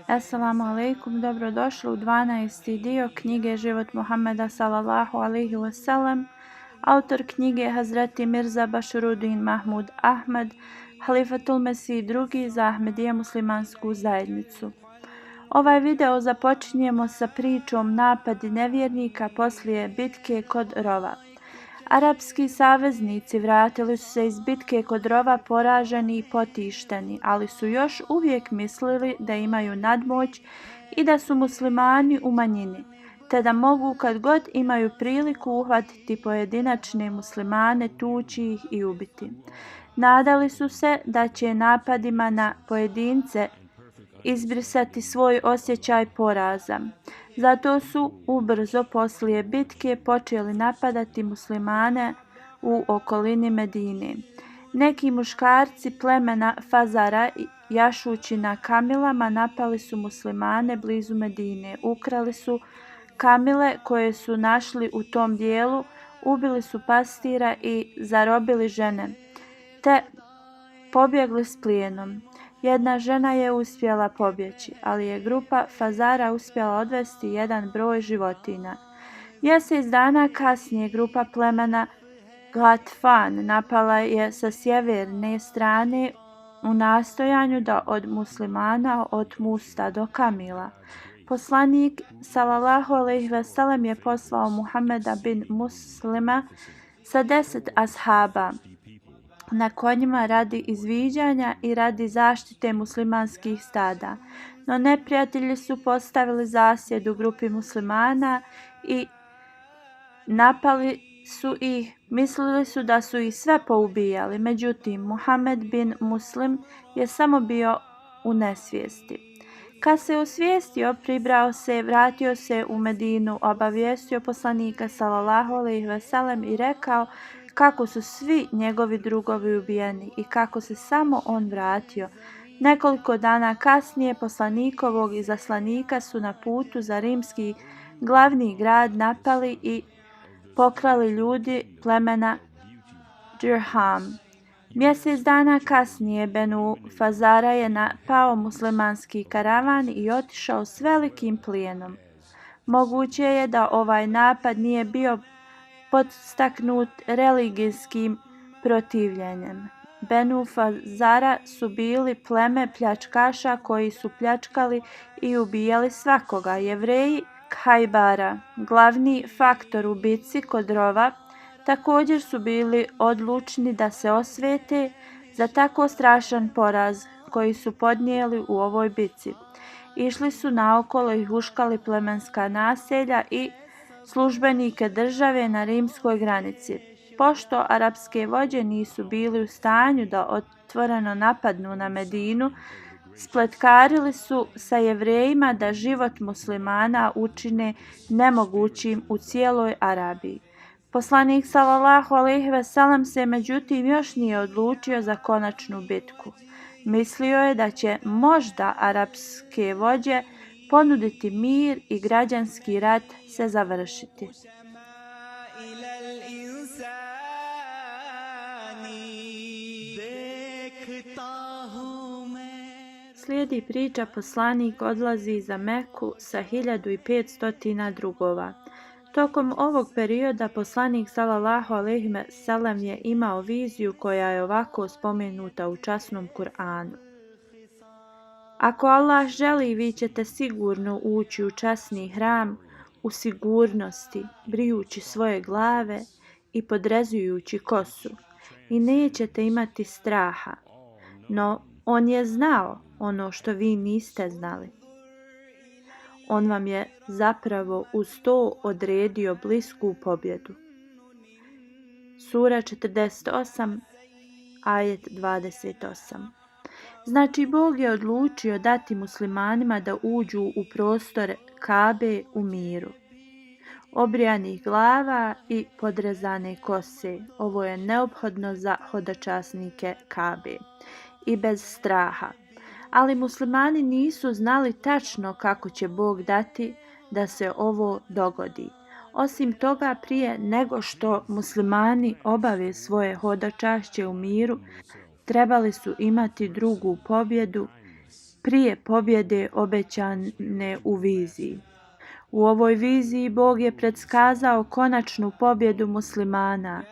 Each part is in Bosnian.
Assalamu alaikum, dobrodošli u 12. dio knjige Život Muhammeda sallallahu alaihi wasallam. Autor knjige Hazreti Mirza Bašuruddin Mahmud Ahmad, Halifatul Mesih II za Ahmedije muslimansku zajednicu. Ovaj video započinjemo sa pričom napadi nevjernika poslije bitke kod Rova. Arapski saveznici vratili su se iz bitke kod Rova poraženi i potišteni, ali su još uvijek mislili da imaju nadmoć i da su muslimani u manjini, te da mogu kad god imaju priliku uhvatiti pojedinačne muslimane, tući ih i ubiti. Nadali su se da će napadima na pojedince izbrisati svoj osjećaj poraza. Zato su ubrzo poslije bitke počeli napadati muslimane u okolini Medine. Neki muškarci plemena Fazara jašući na kamilama napali su muslimane blizu Medine. Ukrali su kamile koje su našli u tom dijelu, ubili su pastira i zarobili žene, te pobjegli s plijenom. Jedna žena je uspjela pobjeći, ali je grupa Fazara uspjela odvesti jedan broj životinja. Mjesec dana kasnije grupa plemena Ghatfan napala je sa sjeverne strane u nastojanju da od muslimana otmu stado kamila. Poslanik sallallahu alejhi ve sellem je poslao Muhameda bin Muslima sa 10 ashaba na konjima radi izviđanja i radi zaštite muslimanskih stada. No neprijatelji su postavili zasjed u grupi muslimana i napali su ih. Mislili su da su ih sve poubijali, međutim Muhammed bin Muslim je samo bio u nesvijesti. Kad se osvijestio, pribrao se, vratio se u Medinu, obavijestio poslanika sallallahu alejhi ve sellem i rekao kako su svi njegovi drugovi ubijeni i kako se samo on vratio. Nekoliko dana kasnije poslanikovog izaslanika su na putu za rimski glavni grad napali i pokrali ljudi plemena Džirham. Mjesec dana kasnije Benu Fazara je napao muslimanski karavan i otišao s velikim plijenom. Moguće je da ovaj napad nije bio podstaknut religijskim protivljenjem. Benu Fazara su bili pleme pljačkaša koji su pljačkali i ubijali svakoga. Jevreji Khajbara, glavni faktor u bitci kod Rova, također su bili odlučni da se osvete za tako strašan poraz koji su podnijeli u ovoj bitci. Išli su naokolo i huškali plemenska naselja i službenike države na rimskoj granici. Pošto arapske vođe nisu bili u stanju da otvoreno napadnu na Medinu, spletkarili su sa Jevrejima da život muslimana učine nemogućim u cijeloj Arabiji. Poslanik sallallahu alejhi ve sellem se međutim još nije odlučio za konačnu bitku. Mislio je da će možda arapske vođe ponuditi mir i građanski rat se završiti. Slijedi priča poslanik odlazi za Meku sa 1500 drugova. Tokom ovog perioda poslanik sallallahu alejhi ve sellem je imao viziju koja je ovako spomenuta u časnom Kur'anu. Ako Allah želi, vi ćete sigurno ući u časni hram u sigurnosti, brijući svoje glave i podrezujući kosu, i nećete imati straha. No on je znao ono što vi niste znali. On vam je zapravo uz to odredio blisku pobjedu. Sura 48, ajet 28. Znači, Bog je odlučio dati muslimanima da uđu u prostor Kabe u miru. Obrijanih glava i podrezane kose. Ovo je neophodno za hodočasnike Kabe i bez straha. Ali muslimani nisu znali tačno kako će Bog dati da se ovo dogodi. Osim toga, prije nego što muslimani obave svoje hodočašće u miru, trebali su imati drugu pobjedu prije pobjede obećane u viziji. U ovoj viziji Bog je predskazao konačnu pobjedu muslimana,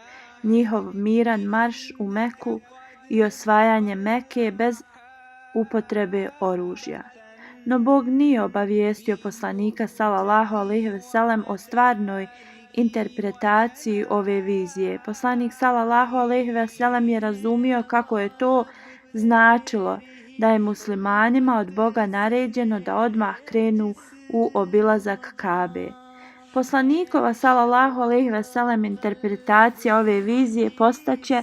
njihov miran marš u Meku i osvajanje Meke bez upotrebe oružja. No Bog nije obavijestio poslanika sallallahu alejhi ve sellem o stvarnoj interpretaciji ove vizije. Poslanik sallallahu alejhi ve sellem je razumio kako je to značilo da je muslimanima od Boga naređeno da odmah krenu u obilazak Kabe. Poslanikova sallallahu alejhi ve sellem interpretacija ove vizije postaće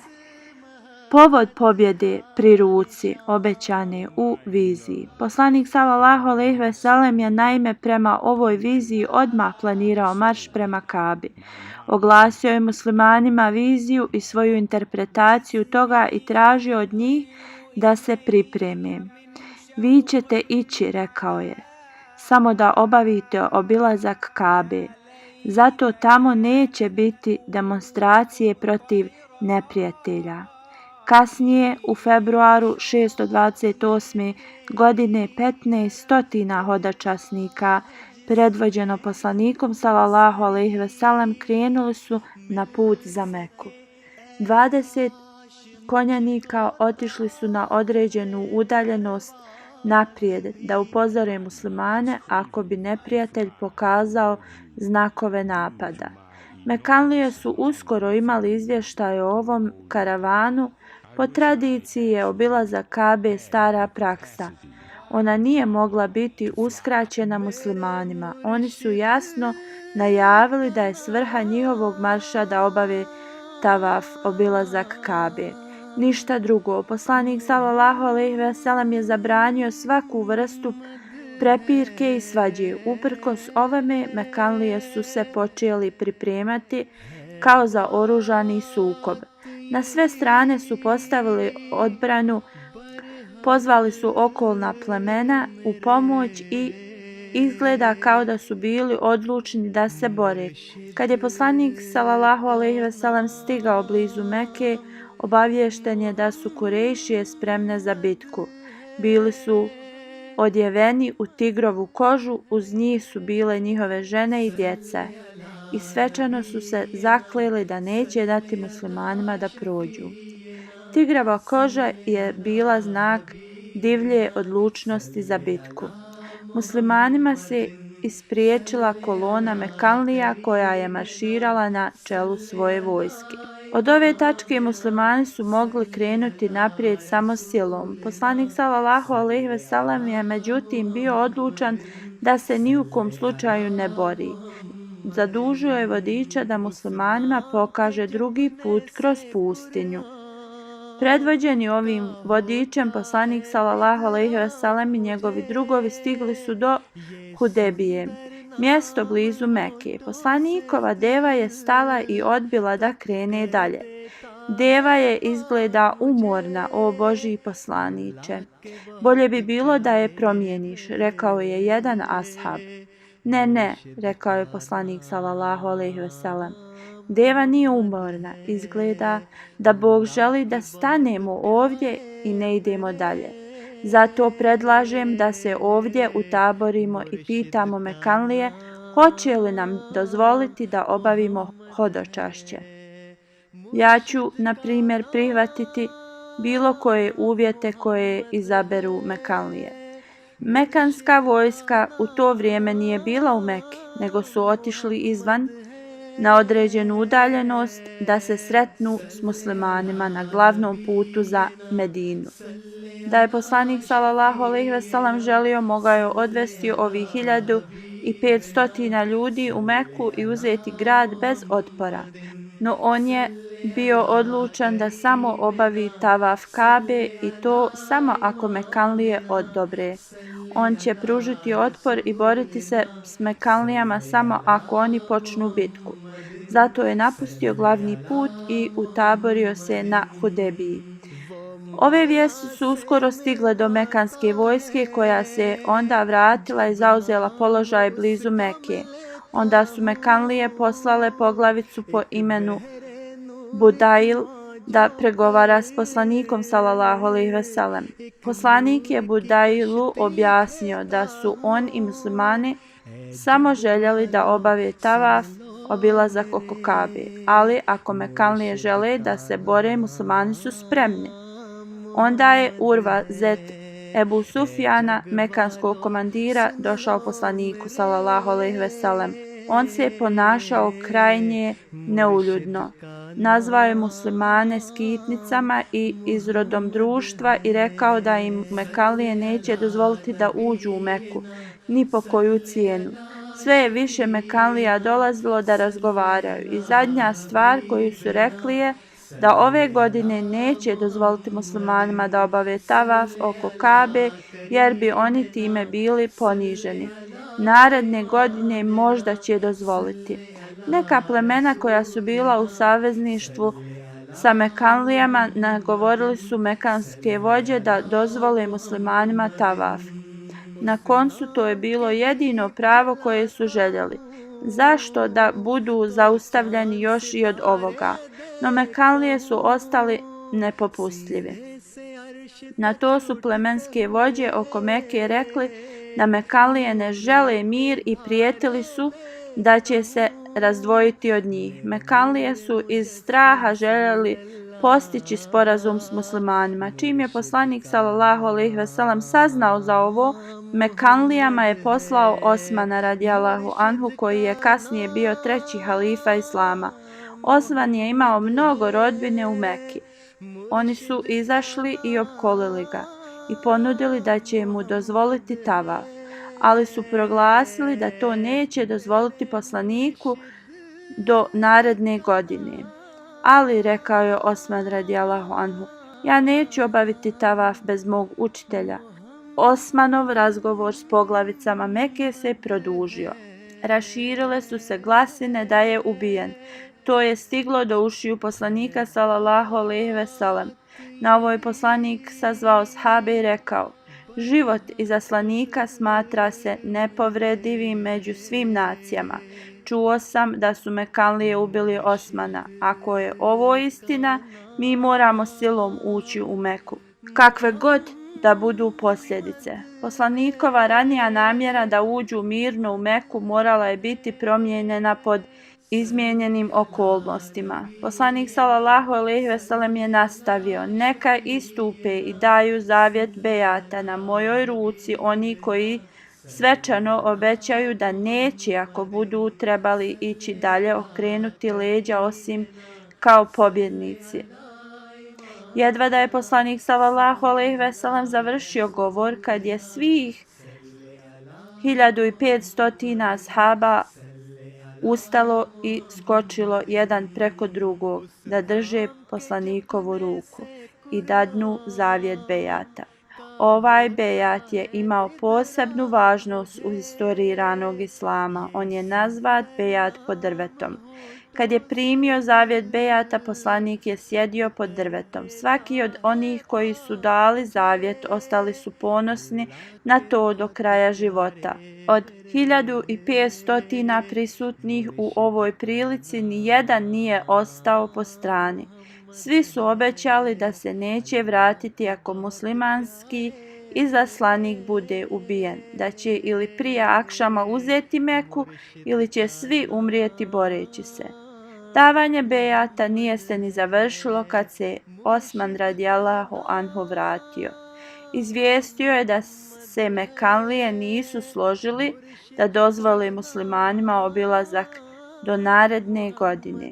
povod pobjede pri ruci obećane u viziji. Poslanik sallallahu alejhi ve sellem je naime prema ovoj viziji odmah planirao marš prema Kabi. Oglasio je muslimanima viziju i svoju interpretaciju toga i tražio od njih da se pripreme. Vi ćete ići, rekao je, samo da obavite obilazak Kabe. Zato tamo neće biti demonstracije protiv neprijatelja. Kasnije, u februaru 628. godine, 1500 hodočasnika, predvođeno poslanikom sallallahu alejhi ve sellem, krenuli su na put za Meku. 20 konjanika otišli su na određenu udaljenost naprijed da upozore muslimane ako bi neprijatelj pokazao znakove napada. Mekanlije su uskoro imali izvještaj o ovom karavanu. Po tradiciji je obilazak Kabe stara praksa. Ona nije mogla biti uskraćena muslimanima. Oni su jasno najavili da je svrha njihovog marša da obave tavaf, obilazak Kabe. Ništa drugo. Poslanik sallallahu alejhi ve sellem je zabranio svaku vrstu prepirke i svađe. Uprkos ovome, Mekanlije su se počeli pripremati kao za oružani sukob. Na sve strane su postavili odbranu, pozvali su okolna plemena u pomoć i izgleda kao da su bili odlučni da se bore. Kad je poslanik sallallahu alejhi ve sellem stigao blizu Meke, obaviješten je da su Kurejšije spremne za bitku. Bili su odjeveni u tigrovu kožu, uz njih su bile njihove žene i djeca. I svečano su se zakleli da neće dati muslimanima da prođu. Tigrova koža je bila znak divlje odlučnosti za bitku. Muslimanima se ispriječila kolona Mekanlija koja je marširala na čelu svoje vojske. Od ove tačke muslimani su mogli krenuti naprijed samo silom. Poslanik sallallahu alejhi ve sellem je međutim bio odlučan da se ni u kom slučaju ne bori. Zadužio je vodiča da muslimanima pokaže drugi put kroz pustinju. Predvođeni ovim vodičem, poslanik sallallahu alejhi ve sellem i njegovi drugovi stigli su do Hudebije, mjesto blizu Meke. Poslanikova deva je stala i odbila da krene dalje. Deva je izgleda umorna, o Božji poslaniče. Bolje bi bilo da je promijeniš, rekao je jedan ashab. Ne, rekao je poslanik sallallahu alejhi ve sellem. Deva nije umorna, izgleda da Bog želi da stanemo ovdje i ne idemo dalje. Zato predlažem da se ovdje utaborimo i pitamo Mekanlije hoće li nam dozvoliti da obavimo hodočašće. Ja ću, na primjer, prihvatiti bilo koje uvjete koje izaberu Mekanlije. Mekanska vojska u to vrijeme nije bila u Meki, nego su otišli izvan na određenu udaljenost da se sretnu s muslimanima na glavnom putu za Medinu. Da je poslanik sallallahu alejhi ve sellem želio, mogao je odvesti ovih 1500 ljudi u Meku i uzeti grad bez otpora. No on je bio odlučan da samo obavi tavaf Kabe i to samo ako Mekanlije odobre. On će pružiti otpor i boriti se s Mekanlijama samo ako oni počnu bitku. Zato je napustio glavni put i utaborio se na Hudebiji. Ove vijesti su uskoro stigle do mekanske vojske koja se onda vratila i zauzela položaj blizu Meke. Onda su Mekanlije poslale poglavicu po imenu Budail da pregovara s poslanikom sallallahu alejhi ve sellem. Poslanik je Budailu objasnio da su on i muslimani samo željeli da obave tavaf, obilazak oko Kabe, ali ako Mekanlije žele da se bore, muslimani su spremni. Onda je Urva zet Ebu Sufjana, mekanskog komandira, došao poslaniku sallallahu alejhi ve sellem. On se je ponašao krajnje neuljudno. Nazvao je muslimane skitnicama i izrodom društva i rekao da im Mekanlije neće dozvoliti da uđu u Meku, ni po koju cijenu. Sve je više Mekanlija dolazilo da razgovaraju i zadnja stvar koju su rekli je da ove godine neće dozvoliti muslimanima da obave tavaf oko Kabe jer bi oni time bili poniženi. Naredne godine možda će dozvoliti. Neka plemena koja su bila u savezništvu sa Mekanlijama nagovorili su mekanske vođe da dozvole muslimanima tavaf. Na koncu to je bilo jedino pravo koje su željeli. Zašto da budu zaustavljeni još i od ovoga? No Mekanlije su ostali nepopustljivi. Na to su plemenske vođe oko Meke rekli da Mekanlije ne žele mir i prijetili su da će se razdvojiti od njih. Mekanlije su iz straha željeli postići sporazum s muslimanima. Čim je poslanik sallallahu alejhi ve sellem saznao za ovo, Mekanlijama je poslao Osmana radijallahu anhu, koji je kasnije bio treći halifa islama. Osman je imao mnogo rodbine u Meki. Oni su izašli i opkolili ga i ponudili da će mu dozvoliti tavaf, ali su proglasili da to neće dozvoliti poslaniku do naredne godine. Ali, rekao je Osman radijallahu anhu, ja neću obaviti tavaf bez mog učitelja. Osmanov razgovor s poglavicama Meke se produžio. Raširile su se glasine da je ubijen. To je stiglo do ušiju poslanika sallallahu alejhi ve sellem. Na ovo je poslanik sazvao sahabe i rekao: život izaslanika smatra se nepovredivim među svim nacijama. Čuo sam da su Mekanlije ubili Osmana. Ako je ovo istina, mi moramo silom ući u Meku. Kakve god da budu posljedice. Poslanikova ranija namjera da uđu mirno u Meku morala je biti promijenjena pod izmijenjenim okolnostima. Poslanik sallallahu alejhi ve sellem je nastavio: neka istupe i daju zavjet bejata na mojoj ruci oni koji svečano obećaju da neće, ako budu trebali ići dalje, okrenuti leđa osim kao pobjednici. Jedva da je poslanik sallallahu alejhi ve sellem završio govor kad je svih 1500 ashaba ustalo i skočilo jedan preko drugog da drže poslanikovu ruku i dadnu zavjet bejata. Ovaj bejat je imao posebnu važnost u istoriji ranog islama. On je nazvat bejat pod drvetom. Kad je primio zavjet bejata, poslanik je sjedio pod drvetom. Svaki od onih koji su dali zavjet ostali su ponosni na to do kraja života. Od 1500 prisutnih u ovoj prilici nijedan nije ostao po strani. Svi su obećali da se neće vratiti ako muslimanski izaslanik bude ubijen, da će ili prije akšama uzeti Meku ili će svi umrijeti boreći se. Davanje bejata nije se ni završilo kad se Osman radijallahu anhu vratio. Izvijestio je da se Mekanlije nisu složili da dozvoli muslimanima obilazak do naredne godine.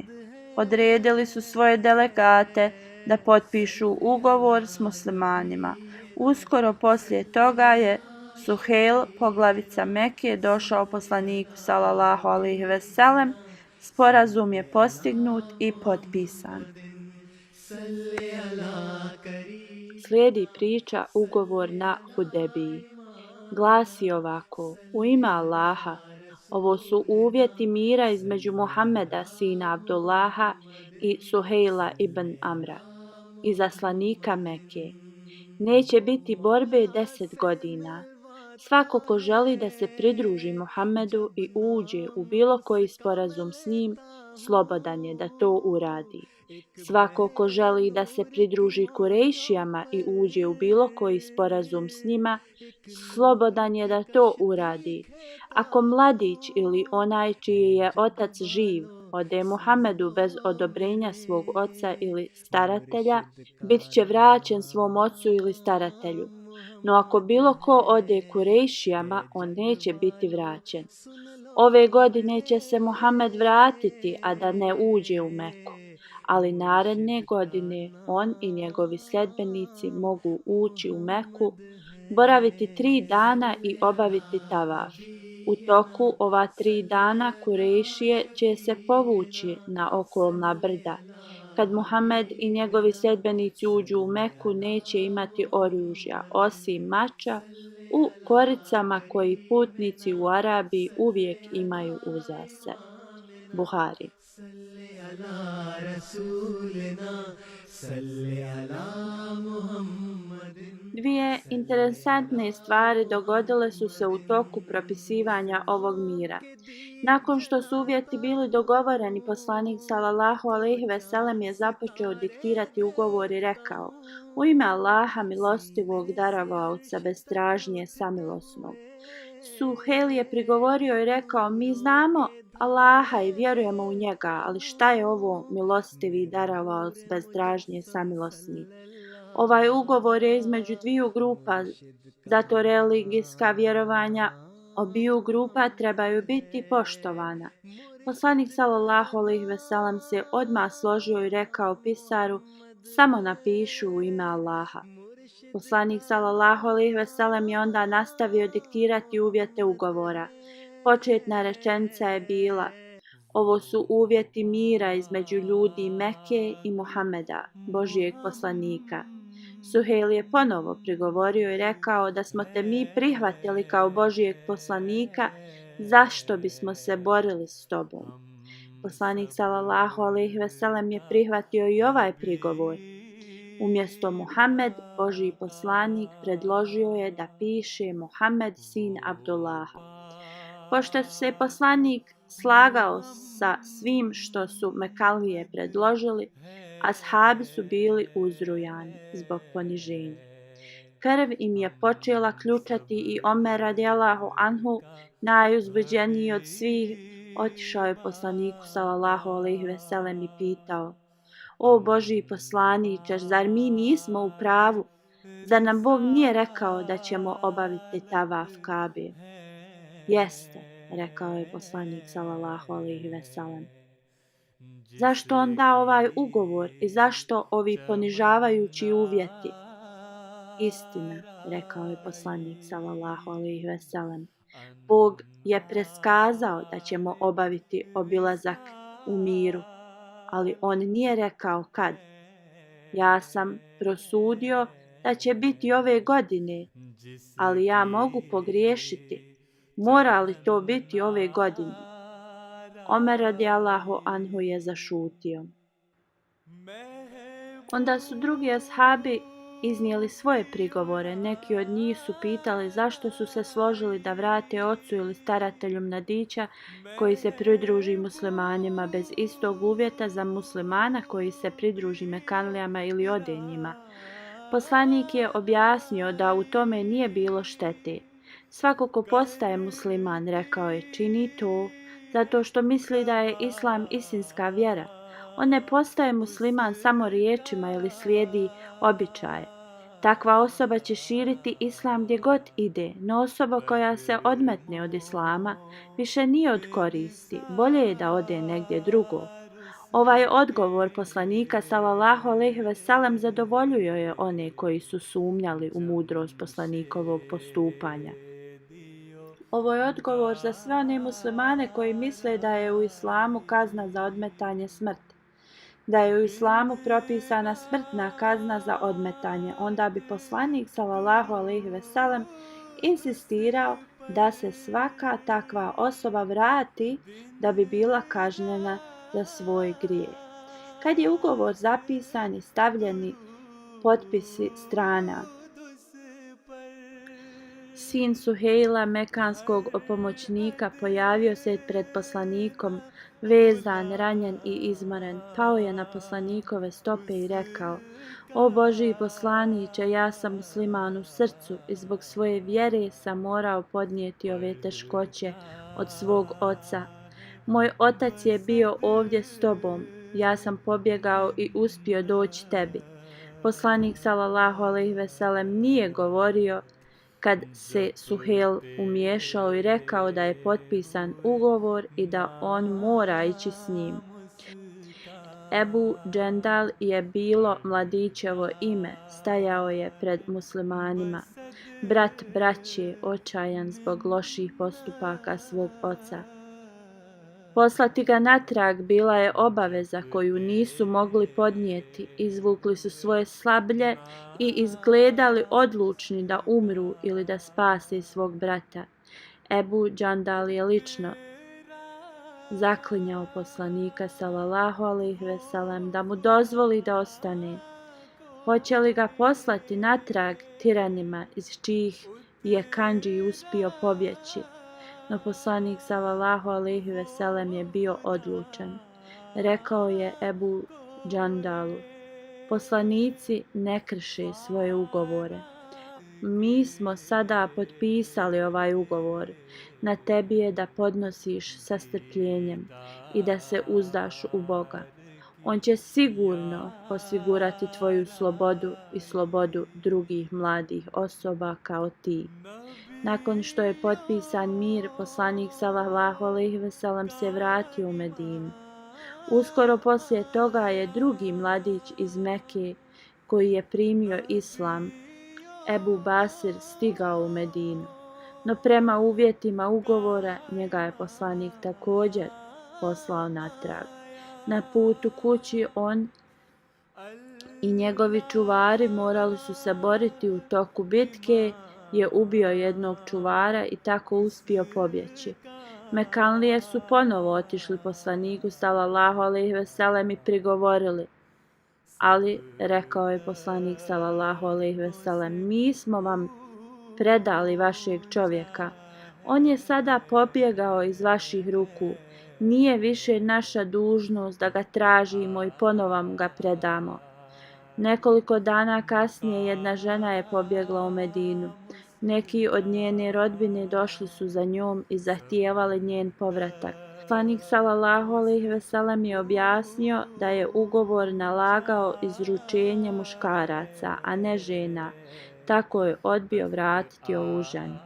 Odredili su svoje delegate da potpišu ugovor s muslimanima. Uskoro poslije toga je Suhejl, poglavica Meke, došao poslaniku sallallahu alejhi ve sellem. Sporazum je postignut i potpisan. Slijedi priča ugovor na Hudebiji. Glasi ovako: u ime Allaha, ovo su uvjeti mira između Muhammeda sina Abdullaha i Suhejla ibn Amra, izaslanika Meke. Neće biti borbe 10 godina. Svako ko želi da se pridruži Muhammedu i uđe u bilo koji sporazum s njim, slobodan je da to uradi. Svako ko želi da se pridruži Kurejšijama i uđe u bilo koji sporazum s njima, slobodan je da to uradi. Ako mladić ili onaj čiji je otac živ ode Muhammedu bez odobrenja svog oca ili staratelja, bit će vraćen svom ocu ili staratelju. No ako bilo ko ode Kurejšijama, on neće biti vraćen. Ove godine će se Muhammed vratiti, a da ne uđe u Meku. Ali naredne godine on i njegovi sljedbenici mogu ući u Meku, boraviti 3 dana i obaviti tavaf. U toku ova 3 dana Kurejšije će se povući na okolna brda. Kad Muhammed i njegovi sljedbenici uđu u Meku, neće imati oružja, osim mača u koricama koji putnici u Arabiji uvijek imaju uza sebe. Buhari. Dvije interesantne stvari dogodile su se u toku propisivanja ovog mira. Nakon što su uvjeti bili dogovoreni, poslanik sallallahu alejhi ve sellem je započeo diktirati ugovor i rekao: U ime Allaha milostivog darovaoca bez tražnje samilosnog. Suhejl je prigovorio i rekao: Mi znamo Allaha i vjerujemo u njega, ali šta je ovo milostivi darovaoc bez tražnje samilosni? Ovaj ugovor je između dviju grupa, zato religijska vjerovanja obiju grupa trebaju biti poštovana. Poslanik sallallahu alejhi ve sellem se odmah složio i rekao pisaru: Samo napišu u ime Allaha. Poslanik sallallahu alejhi ve sellem je onda nastavio diktirati uvjete ugovora. Početna rečenica je bila: Ovo su uvjeti mira između ljudi Mekke i Muhameda, Božijeg poslanika. Suhejl je ponovo prigovorio i rekao da smo te mi prihvatili kao Božijeg poslanika, zašto bismo se borili s tobom? Poslanik sallallahu alejhi ve sellem je prihvatio i ovaj prigovor. Umjesto Muhammed, Božji poslanik predložio je da piše Muhammed sin Abdullaha. Pošto se poslanik slagao sa svim što su Mekalije predložili, ashabi su bili uzrujani zbog poniženja. Krv im je počela ključati i Omer radijallahu anhu, najuzbuđeniji od svih, otišao je poslaniku sallallahu alejhi ve sellem i pitao: O Božji poslaniče, zar mi nismo u pravu? Zar nam Bog nije rekao da ćemo obaviti tavaf Kabe? Jeste, rekao je poslanik sallallahu alejhi ve sellem. Zašto on da ovaj ugovor i zašto ovi ponižavajući uvjeti? Istina, rekao je poslanik sallallahu alejhi ve sellem. Bog je preskazao da ćemo obaviti obilazak u miru, ali on nije rekao kad. Ja sam prosudio da će biti ove godine, ali ja mogu pogriješiti. Mora li to biti ove godine? Omer radijallahu anhu je zašutio. Onda su drugi ashabi iznijeli svoje prigovore. Neki od njih su pitali zašto su se složili da vrate ocu ili staratelju mladića koji se pridruži muslimanima bez istog uvjeta za muslimana koji se pridruži Mekanlijama ili ode njima. Poslanik je objasnio da u tome nije bilo štete. Svako ko postaje musliman, rekao je, čini to zato što misli da je islam istinska vjera. On ne postaje musliman samo riječima ili slijedi običaje. Takva osoba će širiti islam gdje god ide, no osoba koja se odmetne od islama više nije od koristi, bolje je da ode negdje drugo. Ovaj odgovor poslanika sallallahu alejhi ve sellem zadovoljio je one koji su sumnjali u mudrost poslanikovog postupanja. Ovo je odgovor za sve one muslimane koji misle da je u islamu kazna za odmetanje smrt. Da je u islamu propisana smrtna kazna za odmetanje, onda bi poslanik sallallahu alejhi ve sellem insistirao da se svaka takva osoba vrati da bi bila kažnjena za svoj grijeh. Kad je ugovor zapisan i stavljeni potpisi strana, sin Suhejla, mekanskog opomoćnika, pojavio se pred poslanikom, vezan, ranjen i izmoren. Pao je na poslanikove stope i rekao: O Božji poslaniče, ja sam musliman u srcu i zbog svoje vjere sam morao podnijeti ove teškoće od svog oca. Moj otac je bio ovdje s tobom, ja sam pobjegao i uspio doći tebi. Poslanik sallallahu alejhi ve sellem nije govorio kad se Suhejl umiješao i rekao da je potpisan ugovor i da on mora ići s njim. Ebu Džendal je bilo mladićevo ime, stajao je pred muslimanima. Brat braće, očajan zbog loših postupaka svog oca. Poslati ga natrag bila je obaveza koju nisu mogli podnijeti. Izvukli su svoje sablje i izgledali odlučni da umru ili da spase svog brata. Ebu Džandal je lično zaklinjao poslanika sallallahu alejhi ve sellem da mu dozvoli da ostane. Hoće li ga poslati natrag tiranima iz čijih je kandži uspio pobjeći? No poslanik sallallahu alejhi ve sellem je bio odlučan. Rekao je Ebu Džandalu: Poslanici ne krše svoje ugovore. Mi smo sada potpisali ovaj ugovor. Na tebi je da podnosiš sa strpljenjem i da se uzdaš u Boga. On će sigurno osigurati tvoju slobodu i slobodu drugih mladih osoba kao ti. Nakon što je potpisan mir, poslanik sallallahu alejhi ve sellem se vratio u Medinu. Uskoro poslije toga je drugi mladić iz Mekke koji je primio islam, Ebu Basir, stigao u Medinu. No prema uvjetima ugovora njega je poslanik također poslao natrag. Na putu kući on i njegovi čuvari morali su se boriti. U toku bitke je ubio jednog čuvara i tako uspio pobjeći. Mekanlije su ponovo otišli poslaniku sallallahu alejhi ve sellem i prigovorili: Ali, rekao je poslanik sallallahu alejhi ve sellem, mi smo vam predali vašeg čovjeka. On je sada pobjegao iz vaših ruku. Nije više naša dužnost da ga tražimo i ponovo ga predamo. Nekoliko dana kasnije jedna žena je pobjegla u Medinu. Neki od njene rodbine došli su za njom i zahtijevali njen povratak. Poslanik sallallahu alejhi ve sellem je objasnio da je ugovor nalagao izručenje muškaraca, a ne žena. Tako je odbio vratiti ovu ženu.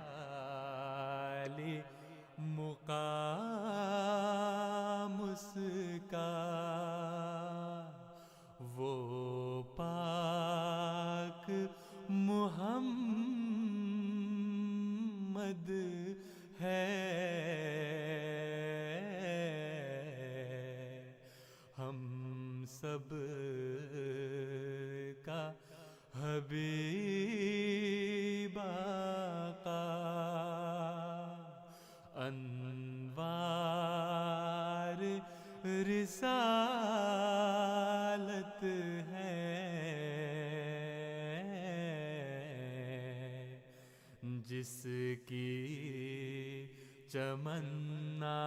सब का हबीब आका अनवार रिसालत है जिसकी चमन्ना